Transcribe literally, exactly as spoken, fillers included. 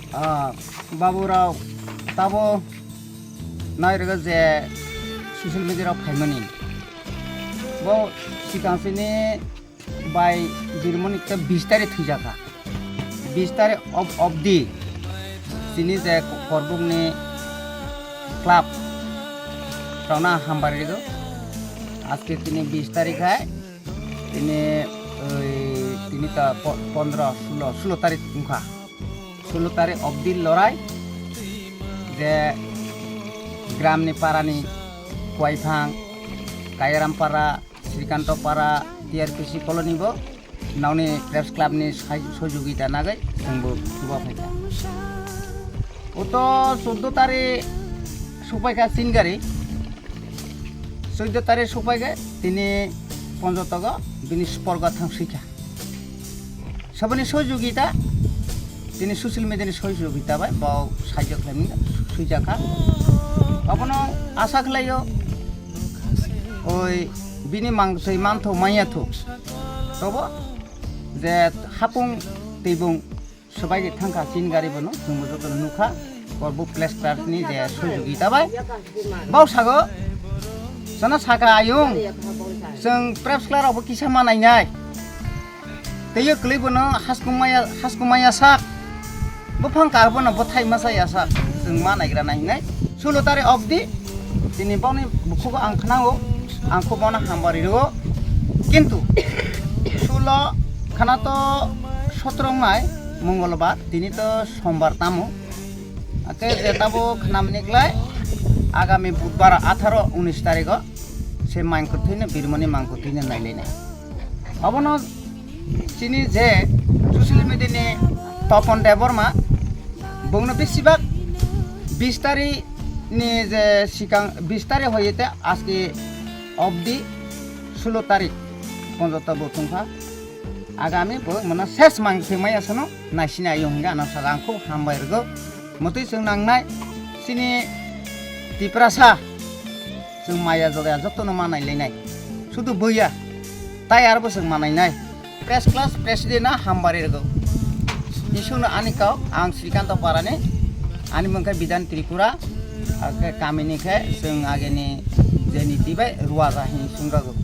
Ah, babu rok tabo nai rega je social media rok phaimani. Bo sikang sini bai birmoni ta bis tarik thwijaka. Bis tarik ob-, obdi sini je korbukni club rokna hambar rigo. Aske tini bis tarik hai, tini, oi, tini ta po-, pondro, sulo, sulo tarik wngkha. Sulo tarik obdi lorai je gramni parani Kuaiphang, Kairampara, Srikanto Para, T R P C colony bo nokni Press Club ni sai-, sojogita nagwi chwngbo chuba phaikha. Oto chuddo tarik supaikha Singari, chuddo tarik supaikha tini ponjotogo bini sporgo thang swikha. Saboni sojogita, tini social media ni sojogita bai bo sahajyo khlaimani swijakha. Abono asa khlaio, oi bini mangtwi mantho manya thuk. Tobo je hapung tibung swbai thangkha Singari bono, chwngbo jotono nukha. Korbu Press Club ni je sojogita bai. Bau sago, sana saka ayung, chwng Press Club rokbo kisa manainai. Teiyo kwlwi bono haskumaya, haskumaya sak. Buphang kar bono bwthai masa ya sak. Chwng ma naigra nai hinai. Sulo tarik obdi, tini boni bukhugo ang khwnao, ang kho bono hambai rwo. Kintu, sulo khana to sotro wngnai, Mongolbar, tini to Sombar tamo. Ake je tabo khnamani klai agami Budbar atharo unis tarigo se mangkwthwino birmani mangkwthwino nailainai. Abono chini je social media ni Topon Debbarma bongno besibak bis tari ni je sikang bis tari hoyete aske obdi sulo tarik ponjoto bo tongkha. Agami bo mano ses mangkwthwi maya sono naisini ayo hingga ano saka ang khub hambai rwgo. Motwi chwng nangnai chini Tiprasa chwng maya jogaya jotono manai lainai. Sudu boya tai arbo chwng manai nai. Press Club President no hambai rwgo. Isukno ani kok ang Srikanto Parani, ani mung khe Bidan Tripura, ake kamini khe chwng ageni je niti bai ruaja hini sungjago.